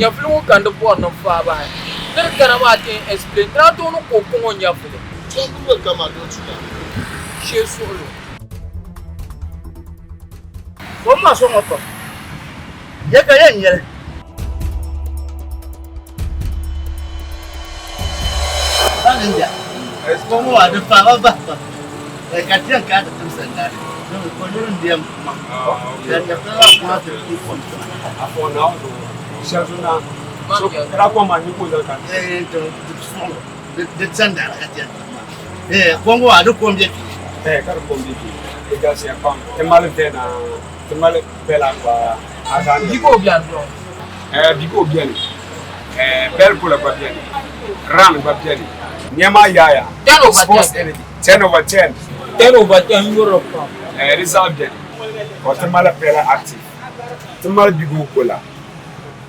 Nyɛvili ŋɔ ka n di bɔri ni n faai bahi. Ni di kana maa ti yɛn explain ti daa tooi niŋ ka o kɔŋ o nyɛvili. Shee suɣilo. Kom maa sɔŋ o pam. Ya ka yɛn nyɛli. Balinja, kom maa di faaba bahi pam. Ka ti yɛn kana ti timsi n naai. Domi ko niri n diɛm kuma. Ka nyɛvili maa kuma ti di kom tiŋa. Eh, di suɣilo. Di sandara ka ti yɛn tim maa. Eh, kom maa di kom bɛ kpe. Eh, ka di kom bɛ kpe. Di galisiya pam. Ti mali vena, ti mali bela gba. Bigo bɛni bro. Eh, bigo bɛni. Eh, bell kola gba bɛni. Ran gba bɛni. Nɛma yaaya. 10 over 10. Sports energy. 10 over 10. 10 over 10 Europe pam. Eh, di zaa bɛni. Ka ti mali Pella active. Ti mali bigo kola.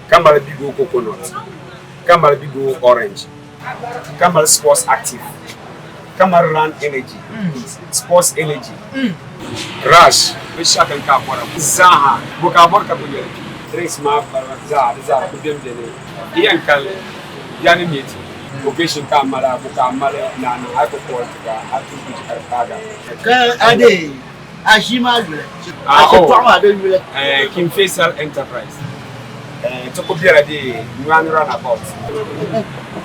Ka mali bigo coconut. Ka mali bigo orange. Ka mali sports active. Ka mali run energy. Sports energy. Rush. Binshɛɣu kam ka a bɔra zaaha. Bo ka a bɔri ka ku yɛli kpi. Drinks maa balibu zaa di zaa ku beni beni. Di yɛn kali ya ni meeti occasion ka a mali a bo ka a mali ni a niŋ a ku call ti ka a tuui kuji ka di paagi a. Ka a deei a ʒii maa yuli, a shitɔɣu maa di yuli. King Faisal Enterprise ti ku bela di Nyuani roundabout.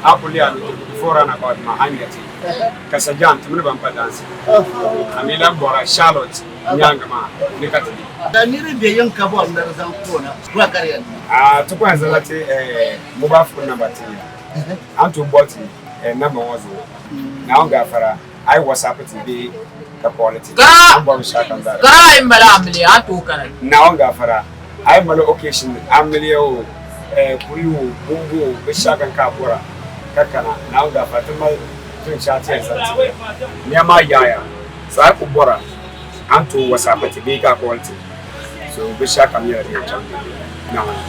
A ku lihi a nudirigu before roundabout maa a ni nya ti Kasajan ti mini ban pa dansi. A mi lahi bɔra Charlotte nyaaŋa maa ni ka ti be. Ka niri be yiŋ ka bɔri ni di zaŋ ti o na, bɔra ka di yɛn niŋ? Ti ku yɛn zaŋla ti mobile phone number ti ya. A ni tooi boli ti number ŋɔ zuɣu. Naawuni gaafara. A yi WhatsApp ti bee ka call ti, a ni bɔri binshɛɣu kam zaa di. Gara a yi mali amiliya, a ni tooi kana. Naawuni gaafara, a yi mali occasion amiliya o, kuri o, bumbu o, binshɛɣu kam ka a bɔra ka kana, Naawuni gaafara ti mali drink shɛŋa ti yɛn zaŋ ti ya. Nia maa yaaya, so a yi ku bɔra, a ni tooi WhatsApp ti bee ka call ti. So binshɛɣu kam nyɛla din yɛn chaŋ daidai. Naawuni.